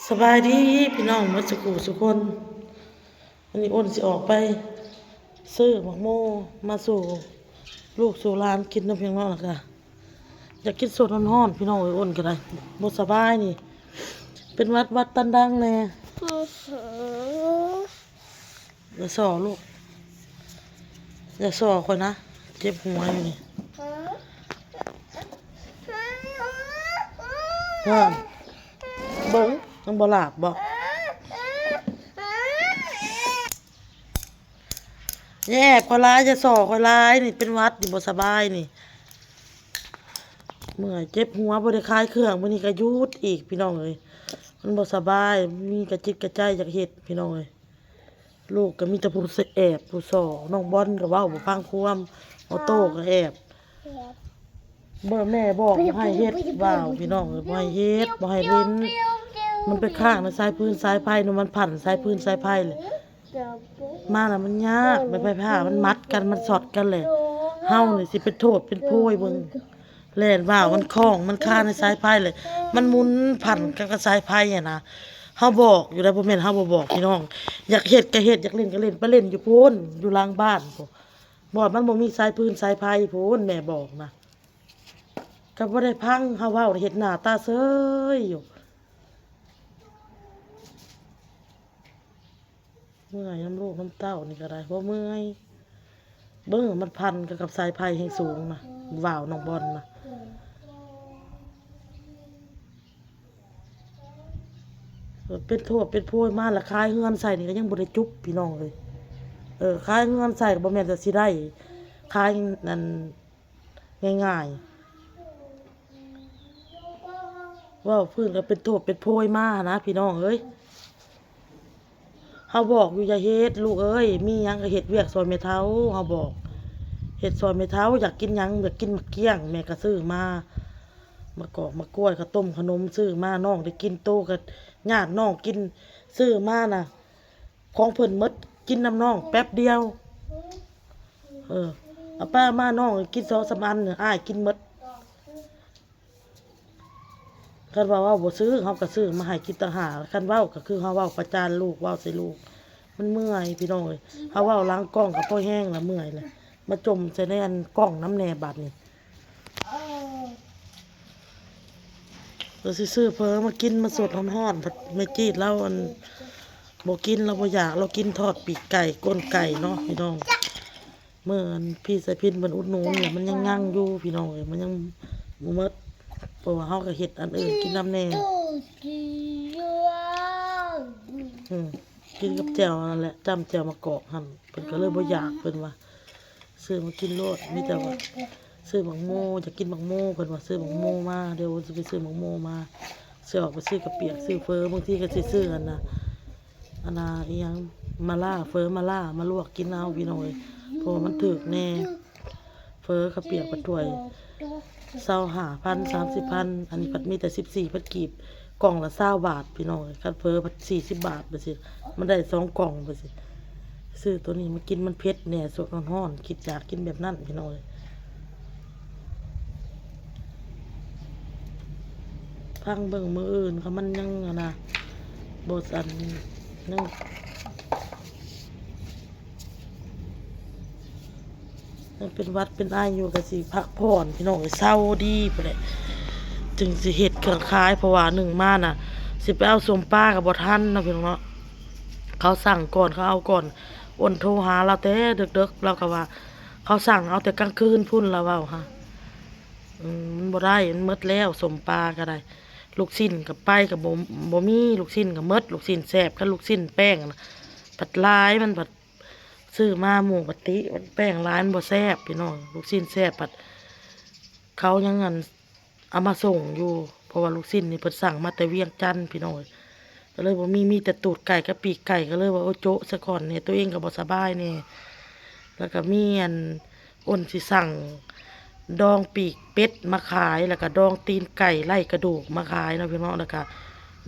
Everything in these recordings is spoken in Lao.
ສະບາຍດີພີ່ນ້ອງໝົດສູ່ຜູ້ສູ່ຄົນ. ມື້ນີ້ອ້ນຊິອອກໄປຊື້ໝາກໂມມາສູ່ລູກສູ່ຫຼານກິນເນາະພີ່ນ້ອງ. ແລ້ວກະຢາກກິນສົດຮ້ອນໆ ພີ່ນ້ອງເອີຍ. ອ້ນກໍໄດ້ບໍ່ສະບາຍນີ້ ເປັນຫວັດ ຫວັດຕັນດັງແດ່. ຢ່າສໍ້ລູກ ຢ່າສໍ້ຂ້ອຍນະ ເຈັບຫົວຢູ່ນີ້. ເບິ່ງ ຍັງບໍ່ຫຼາບບໍ່? ຢ່າແອບຂ້ອຍຫຼາຍ ຢ່າສໍ້ຂ້ອຍຫຼາຍ ນີ້ເປັນຫວັດ ນີ້ບໍ່ສະບາຍນີ້ ເມື່ອຍ ເຈັບຫົວ ບໍ່ໄດ້ຂາຍເຄື່ອງ ມື້ນີ້ກໍຢຸດອີກ ພີ່ນ້ອງເອີຍ. ມັນບໍ່ສະບາຍ ມີກະຈິດກະໃຈຢາກເຮັດ ພີ່ນ້ອງເອີຍ. ລູກກໍມີແຕ່ຜູ້ສະແອບຜູ້ສໍ້ ນ້ອງບອນກໍເວົ້າບໍ່ຟັງຄວາມ ອອໂຕ້ກໍແອບ. ເບິ່ງແມ່ບອກບໍ່ໃຫ້ເຮັດ ວ້າວ ພີ່ນ້ອງເອີຍ ບໍ່ໃຫ້ເຮັດ ບໍ່ໃຫ້ຫຼິ້ນ. ມັນໄປຄ້າງໃນສາຍຟືນສາຍໄຟເນາະ ມັນພັນສາຍຟືນສາຍໄຟແຫຼະ ມາແລ້ວມັນຍາກ ໄມ້ໄຜ່ຜ້າມັນມັດກັນ ມັນຊັອດກັນແຫຼະ. ເຮົານີ້ຊິເປັນໂທດເປັນໂພຍເບິ່ງ ແລ່ນ ວ້າວ ມັນຄ້ອງ ມັນຄາໃນສາຍໄຟເລີຍ ມັນໝຸນຜັນກັນກັບສາຍໄຟຫັ້ນນະ. ເຮົາບອກຢູ່ໄດ໋ ບໍ່ແມ່ນເຮົາບໍ່ບອກ ພີ່ນ້ອງ. ຢາກເຮັດກໍເຮັດ ຢາກຫຼິ້ນກໍຫຼິ້ນ ໄປຫຼິ້ນຢູ່ພຸ້ນ ຢູ່ຫຼັງບ້ານພຸ້ນ ບ່ອນມັນບໍ່ມີສາຍຟືນສາຍໄຟພຸ້ນ ແມ່ບອກນະ. ກໍບໍ່ໄດ້ຟັງເຮົາເວົ້າ ເຮັດໜ້າຕາເຊີຍຢູ່. ເມື່ອຍນຳລູກນຳເຕົ້ານີ້ກໍໄດ້ ບໍ່ເມື່ອຍ. ເບິ່ງ ມັນພັນກັນກັບສາຍໄຟແຮງສູງນະ ວ້າວ ນ້ອງບອນນະ. ເປັນໂທດເປັນໂພຍມາລະ ຂາຍເຮືອນໃສ່ນີ້ກໍຍັງບໍ່ໄດ້ຈຸບ ພີ່ນ້ອງເອີຍ. ເອີ ຂາຍເຮືອນໃສ່ກໍບໍ່ແມ່ນວ່າຊິໄດ້ ຂາຍນັ້ນ ງ່າຍໆ ເວົ້າພື້ນກໍເປັນໂທດເປັນໂພຍມາຫັ້ນນະ ພີ່ນ້ອງເອີຍ. ເຮົາບອກຢູ່ ຢ່າເຮັດລູກເອີຍ ມີຫຍັງກໍເຮັດວຽກຊ່ອຍແມ່ເຖົ້າ ເຮົາບອກ ເຮັດຊ່ອຍແມ່ເຖົ້າ. ຢາກກິນຫຍັງ ຢາກກິນໝາກກ້ຽງ ແມ່ກໍຊື້ມາ ໝາກກອກໝາກກ້ວຍ ເຂົ້າຕົ້ມຂະໜົມຊື້ມາ ນ້ອງໄດ້ກິນ ໂຕກໍຍາດນ້ອງກິນ ຊື້ມານະ ຂອງເພິ່ນໝົດ ກິນນຳນ້ອງແປັບດຽວ. ເອີ ເອົາໄປເອົາມານ້ອງກິນສອງສາມອັນ ອ້າຍກິນໝົດ. ຄັນວ່າເວົ້າບໍ່ຊື້ ເຮົາກໍຊື້ມາໃຫ້ກິນຕ່າງຫາກ. ຄັນເວົ້າກໍຄືເຮົາເວົ້າປະຈານລູກ ເວົ້າໃສ່ລູກ ມັນເມື່ອຍ ພີ່ນ້ອງເອີຍ. ເຮົາເວົ້າຫຼັງກ້ອງກໍພໍແຮງລະ ເມື່ອຍລະ ມາຈົ່ມໃສ່ໃນອັນກ້ອງນຳແດ່ບາດນີ້. ກໍຊິຊື້ເຝີມາກິນ ມາສົດຮ້ອນໆ ພັດແມ່ຈີດລາວອັນບໍ່ກິນ ລາວບໍ່ຢາກ ລາວກິນທອດປີກໄກ່ ກົ້ນໄກ່ເນາະ ພີ່ນ້ອງ. ເມື່ອອັນພີ່ສາຍພິນເພິ່ນອຸດໜູນແຫຼະ ມັນຍັງຍັງຢູ່ ພີ່ນ້ອງເອີຍ ມັນຍັງບໍ່ໝົດ ເພາະວ່າເຮົາກໍເຮັດອັນອື່ນກິນນຳແດ່. ອືມ ກິນກັບແຈ່ວຫັ້ນແຫຼະ ຈ້ຳແຈ່ວໝາກກອກຫັ້ນ ເພິ່ນກໍເລີຍບໍ່ຢາກ ເພິ່ນວ່າ ຊື້ມາກິນໂລດ ມີແຕ່ວ່າຊື້ໝາກໂມ ຢາກກິນໝາກໂມ ເພິ່ນວ່າ ຊື້ໝາກໂມມາ ດຽວຊິໄປຊື້ໝາກໂມມາ ຊິອອກໄປຊື້ກະປຽກ ຊື້ເຝີ ບາງທີກໍຊິຊື້ອັນນ່າ ອັນນ່າ ອີ່ຫຍັງ ມາລ່າ ເຝີມາລ່າ ມາລວກກິນເອົາ ພີ່ນ້ອງເອີຍ ເພາະວ່າມັນຖືກແດ່. ເຝີກະປຽກພັດຖ້ວຍຊາວຫ້າພັນ ສາມສິບພັນ ອັນນີ້ພັດມີແຕ່ສິບສີ່ພັນກີບ ກ່ອງລະຊາວບາດ ພີ່ນ້ອງເອີຍ. ຄັນເຝີພັດສີ່ສິບບາດ ແບບຊີ້ ມັນໄດ້ສອງກ່ອງ ແບບຊີ້. ຊື້ໂຕນີ້ມາກິນ ມັນເຜັດແດ່ ສົດຮ້ອນໆ ຄິດຢາກກິນແບບນັ້ນ ພີ່ນ້ອງເອີຍ. ຟັງເບິ່ງ ມື້ອື່ນຄັນມັນຍັງ ອັນນ່າ ບໍ່ ອັນ ຍັງ ຍັງເປັນຫວັດເປັນໄອຢູ່ ກໍຊິພັກຜ່ອນ ພີ່ນ້ອງເອີຍ ເຊົາດີພຸ້ນແຫຼະ ຈຶ່ງຊິເຮັດເຄື່ອງຂາຍ. ເພາະວ່າໜຶ່ງມານະ ຊິໄປເອົາສົ້ມປາກໍບໍ່ທັນເນາະ ພີ່ນ້ອງເນາະ. ເຂົາສັ່ງກ່ອນ ເຂົາເອົາກ່ອນ ອ້ນໂທຫາລາວແຕ່ເດິກໆ ລາວກໍວ່າ ເຂົາສັ່ງເອົາແຕ່ກາງຄືນພຸ້ນ ລາວເວົ້າຫາ. ອືມ ມັນບໍ່ໄດ້ ມັນໝົດແລ້ວ ສົ້ມປາກໍໄດ້ ລູກຊີ້ນກໍໄປກໍບໍ່ ບໍ່ມີ ລູກຊີ້ນກໍໝົດ ລູກຊີ້ນແຊບ ຄັນລູກຊີ້ນແປ້ງນະ ພັດຫຼາຍ ມັນພັດຊື້ມາໝູ່ບັດຕິ ແປ້ງຫຼາຍມັນບໍ່ແຊບ ພີ່ນ້ອງ. ລູກຊີ້ນແຊບພັດເຂົາຍັງ ອັນ ເອົາມາສົ່ງຢູ່ ເພາະວ່າລູກຊີ້ນນີ້ເພິ່ນສັ່ງມາແຕ່ວຽງຈັນ ພີ່ນ້ອງເອີຍ. ກໍເລີຍບໍ່ມີ ມີແຕ່ຕູດໄກ່ກັບປີກໄກ່ ກໍເລີຍວ່າ ໂອ້ ໂຈະຊະກ່ອນແດ່ ຕົວເອງກໍບໍ່ສະບາຍແດ່. ແລ້ວກໍມີອັນ ອ້ນຊິສັ່ງດອງປີກເປັດມາຂາຍ ແລ້ວກໍດອງຕີນໄກ່ໄລ່ກະດູກມາຂາຍເນາະ ພີ່ນ້ອງ. ແລ້ວກໍ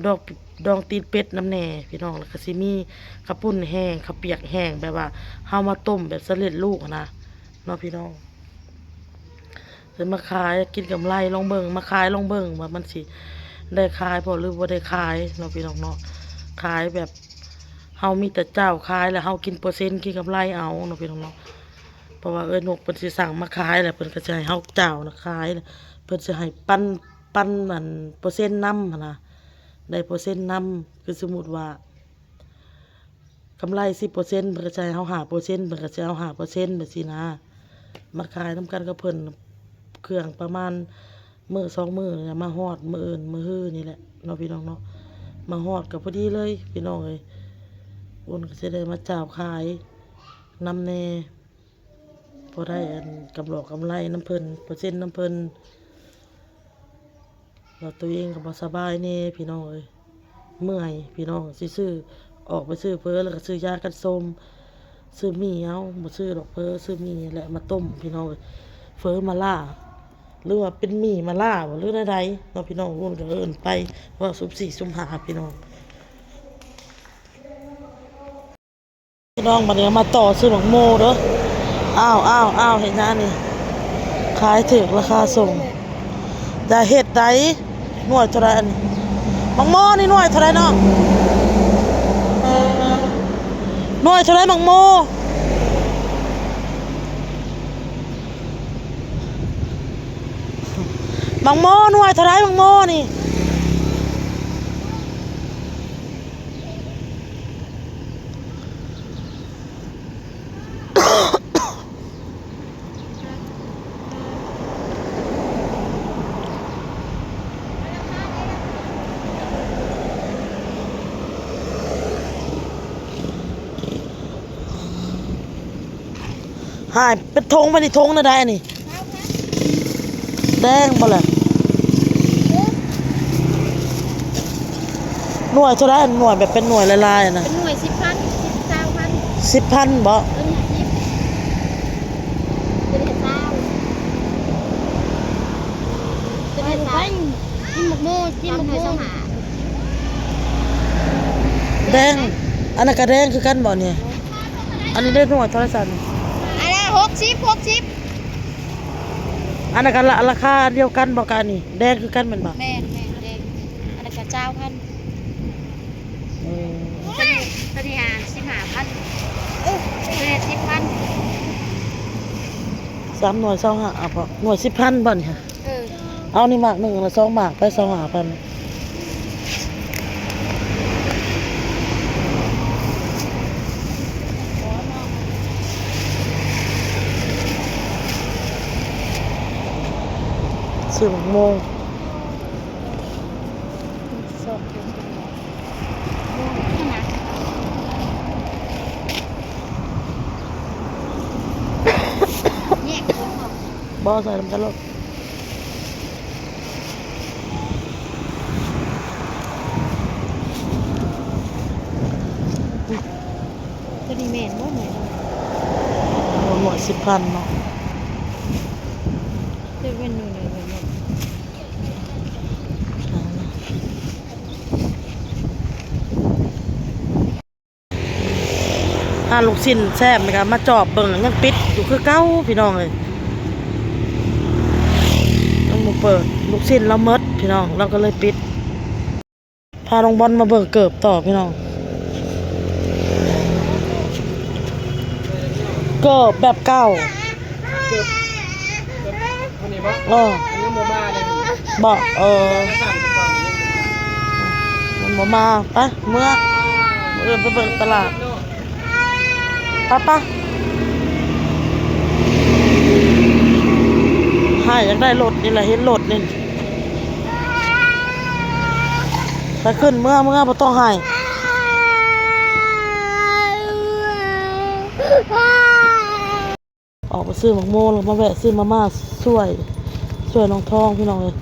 ດອງ ດອງຕີນເປັດນຳແດ່ ພີ່ນ້ອງ. ແລ້ວກໍຊິມີເຂົ້າປຸ້ນແຫ້ງ ເຂົ້າປຽກແຫ້ງ ແບບວ່າເຮົາມາຕົ້ມແບບສຳເລັດຮູບຫັ້ນນະ ເນາະ ພີ່ນ້ອງ. ເພິ່ນມາຂາຍ ກິນກຳໄລ ລອງເບິ່ງ ມາຂາຍ ລອງເບິ່ງວ່າມັນຊິ ໄດ້ຂາຍບໍ່ ຫຼືບໍ່ໄດ້ຂາຍເນາະພີ່ນ້ອງເນາະ. ຂາຍແບບເຮົາມີແຕ່ເຈົ້າຂາຍ ແລ້ວເຮົາກິນເປີເຊັນ ກິນກຳໄລເອົາເນາະພີ່ນ້ອງເນາະ. ເພາະວ່າເອື້ອຍນົກເພິ່ນຊິສັ່ງມາຂາຍ ແລ້ວເພິ່ນກໍຊິໃຫ້ເຮົາເຈົ້ານະຂາຍ ເພິ່ນຊິໃຫ້ປັນ ປັນອັນເປີເຊັນນຳຫັ້ນນະ ໄດ້ເປີເຊັນນຳ. ຄືສົມມຸດວ່າ ກຳໄລສິບເປີເຊັນ ເພິ່ນກໍຈະໃຫ້ເຮົາຫ້າເປີເຊັນ ເພິ່ນກໍຈະເອົາຫ້າເປີເຊັນ ແບບຊີ້ນະ ມາຂາຍນຳກັນກັບເພິ່ນ. ເຄື່ອງປະມານມື້ສອງມື້ນີ້ແຫຼະ ມາຮອດມື້ອື່ນມື້ຮືນີ້ແຫຼະເນາະ ພີ່ນ້ອງເນາະ. ມາຮອດກໍພໍດີເລີຍ ພີ່ນ້ອງເອີຍ. ໂອນກໍຊິໄດ້ມາເຈົ້າຂາຍນຳແດ່ ພໍໄດ້ອັນກຳຫຼອກກຳໄລນຳເພິ່ນ ເປີເຊັນນຳເພິ່ນ. ແລ້ວຕົວເອງກໍບໍ່ສະບາຍແດ່ພີ່ນ້ອງເອີຍ ເມື່ອຍພີ່ນ້ອງ. ຊິຊື້ ອອກໄປຊື້ເຝີ ແລ້ວກໍຊື້ຢາກັນສົມ ຊື້ໝີ່ເອົາ ບໍ່ຊື້ດອກເຝີ ຊື້ໝີ່ແຫຼະມາຕົ້ມພີ່ນ້ອງເອີຍ. ເຝີມາລ່າ ຫຼືວ່າເປັນໝີ່ມາລ່າບໍ່ ຫຼືແນວໃດເນາະ ພີ່ນ້ອງ. ໂອນກໍເອີ້ນໄປ ເວົ້າຊຸມສີ່ຊຸມຫ້າພີ່ນ້ອງ. ພີ່ນ້ອງ ບັດນີ້ມາຕໍ່ຊື້ໝາກໂມເດີ. ອ້າວ ອ້າວ ອ້າວ ເຮັດຫຍັງນີ້? ຂາຍຖືກລາຄາສົ່ງ ຢ່າເຮັດໃດ. ໜ່ວຍເທົ່າໃດອັນນີ້? ໝາກໂມນີ້ໜ່ວຍເທົ່າໃດນ້ອງ? ໜ່ວຍເທົ່າໃດໝາກໂມ? ໝາກໂມໜ່ວຍເທົ່າໃດ ໝາກໂມນີ້? ຫາຍ ເປັນຖົງ ບັດນີ້ຖົງແນວໃດອັນນີ້? ແດງບໍ່ລະ? ໜ່ວຍເທົ່າໃດ? ໜ່ວຍແບບເປັນໜ່ວຍຫຼາຍໆນະ. ເປັນໜ່ວຍສິບພັນ ສິບ ຊາວພັນ. ສິບພັນບໍ່? ເອີ ສິບ ຕົວນີ້ຊາວ ຕົວນີ້ຊາວ. ກິນໝາກໂມ ກິນໝາກໂມ. ແດງ ອັນນັ້ນກະແດງຄືກັນບໍ່ນີ້? ອັນນີ້ໄດ້ໜ່ວຍເທົ່າໃດຊັ້ນ? ອັນລະຫົກສິບ ຫົກສິບ. ອັນນັ້ນກະລາຄາອັນດຽວກັນບໍ່ກະອັນນີ້? ແດງຄືກັນແມ່ນບໍ່? ແມ່ນ ແມ່ນ ແດງ ອັນນັ້ນກະຊາວພັນ. ເອີ ຕົວນີ້ ຕົວນີ້ຫາສິບຫ້າພັນ ເອີ ຕົວນີ້ສິບພັນ. ສາມໜ່ວຍຊາວຫ້າ ເອົາບໍ່? ໜ່ວຍສິບພັນບໍ່ນີ້? ເອີ ເອົານີ້ໝາກໜຶ່ງລະສອງໝາກໄປ ຊາວຫ້າພັນ. ຊື້ໝາກໂມ. ບໍ່ ໃສ່ນຳກັນໂລດ. ຕົວນີ້ແມ່ນບໍ່? ໜ່ວຍ ໂອ້ ໜ່ວຍສິບພັນເນາະ. ເຈົ້າແມ່ນໜ່ວຍ ໜ່ວຍ ໜ່ວຍ ໜ່ວຍ. ຮ້ານລູກຊິ້ນແຊບນີ້ກະມາຈອບເບິ່ງ ຍັງປິດຢູ່ຄືເກົ່າພີ່ນ້ອງເອີຍ ຍັງບໍ່ເປີດ. ລູກຊິ້ນລາວໝົດພີ່ນ້ອງ ລາວກໍເລີຍປິດ. ພານ້ອງບອນມາເບິ່ງເກີບຕໍ່ພີ່ນ້ອງ ເກີບແບບເກົ່າ. ເອີ ເອີ ເອີ ມັນບໍ່ມາ ໄປເມືອ ມື້ອື່ນໄປເບິ່ງຕະຫຼາດ ໄປ ໄປ. ໃຫ້ ຢາກໄດ້ລົດນີ້ແຫຼະ ເຫັນລົດນີ້ ໄປ ຂຶ້ນເມືອ ເມືອ ບໍ່ຕ້ອງໃຫ້. ອອກໄປຊື້ໝາກໂມ ແລ້ວມາແວະຊື້ມາມ່າຊ່ວຍ ຊ່ວຍນ້ອງທອງພີ່ນ້ອງເອີຍ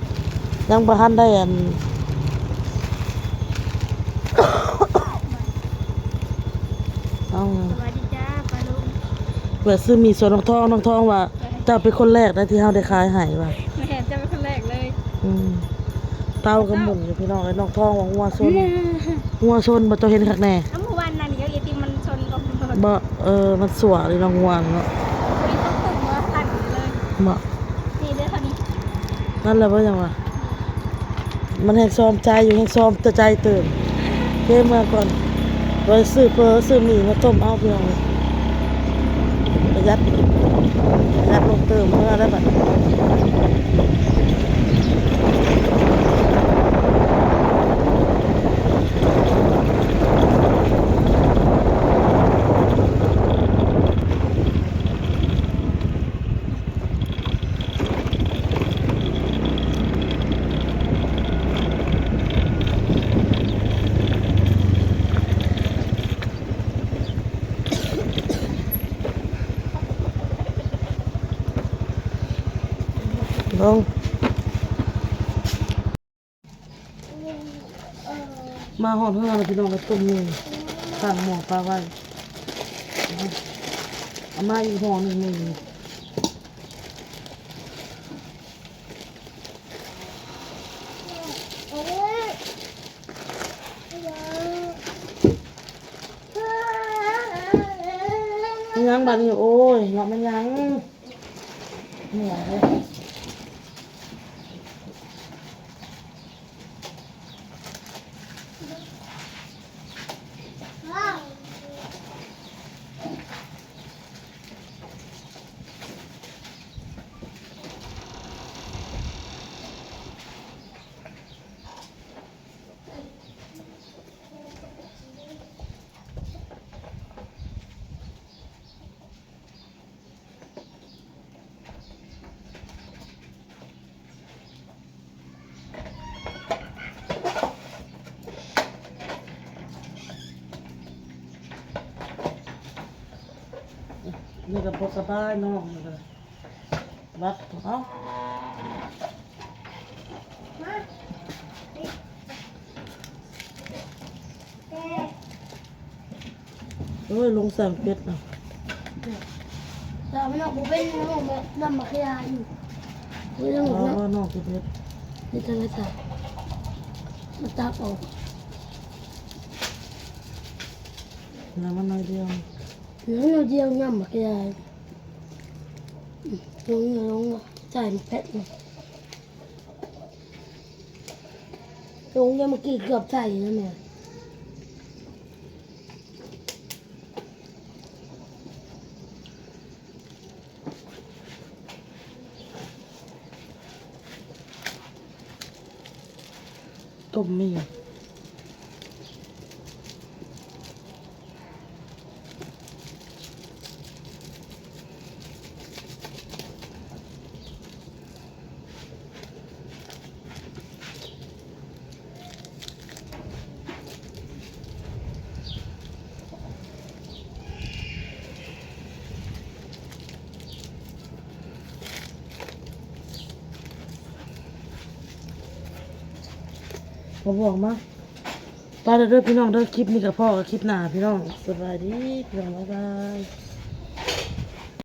ຍັງບໍ່ທັນໄດ້ອັນ ເອົາ ສະບາຍດີຈ້າປ້າລຸງ ແວະຊື້ໝີ່ຊ່ວຍນ້ອງທອງ. ນ້ອງທອງວ່າ ເຈົ້າເປັນຄົນແລກໄດ໋ທີ່ເຮົາໄດ້ຂາຍໃຫ້ວ່າ ແມ່ນ ເຈົ້າເປັນຄົນແລກເລີຍ. ອືມ ເຕົາກໍໝຸນຢູ່ພີ່ນ້ອງເອີຍ ນ້ອງທອງວ່າງົວຊົນ ງົວຊົນບໍ່ ເຈົ້າເຫັນຄັກແນ່. ເອົາ ມື້ວານນັ້ນນີ້ ເຈົ້າເອຕິມມັນຊົນກໍບໍ່ ເອີ ມັນຊົ່ວເລີຍເນາະ ງົວເນາະ ບໍ່ໄດ້ຕົກຕຶກເນາະ ສັ່ນເລີຍ ບໍ່ ນີ້ເດີເທົ່ານີ້ ນັ້ນແຫຼະບໍ່ ຫຍັງວະ ມັນແຮງຊອມໃຈຢູ່ ແຮງຊອມແຕ່ໃຈຕື່ມ. ເກມເມືອກ່ອນ ໄວ້ຊື້ເຝີຊື້ໝີ່ມາຕົ້ມເອົາ ພີ່ນ້ອງເອີຍ. ປະຢັດ ປະຢັດລົງຕື່ມ ເມືອແລ້ວບັດ. ເບິ່ງ ມາຮອດເຮືອນແລ້ວ ພີ່ນ້ອງ ກໍຕົ້ມໝີ່ ຕັ້ງໝໍ້ປາໄວ້. ເອົາມາອີກຫໍ່ໜຶ່ງ ໝີ່. ແມ່ນຫຍັງບາດນີ້? ໂອ້ຍ ເນາະ ແມ່ນຫຍັງ? ເມື່ອຍເດ້. ນີ້ກໍບໍ່ສະບາຍເນາະ ນີ້ກໍ ບັດເອົາ ໂອ້ຍ ລົງສ້າງເປັດນະ ແຕ່ມັນອອກບໍ່ເປັນ ນ້ຳໝາກຂະຢາຢູ່ ບໍ່ໄດ້ລົງ ເອົາ ເນາະ ນ້ອງເປັດ ເຮັດຈັ່ງໃດຊະ ມັນຕັກອອກ ເຫຼືອມັນໜ້ອຍດຽວ ເຫຼືອໜ້ອຍດຽວ ນ້ຳໝາກຂະຢາ ອືມ ລົງ ລົງ ໃສ່ແພັດ ລົງ ຍັງເມື່ອກີ້ເກືອບໃສ່ແລ້ວແມ່ ຕົ້ມໝີ່. ບໍ່ບອກມາ ໄປແລ້ວເດີພີ່ນ້ອງເດີ ຄລິບນີ້ກໍພໍ້ກັນຄລິບໜ້າພີ່ນ້ອງ ສະບາຍດີພີ່ນ້ອງ ບາຍບາຍ.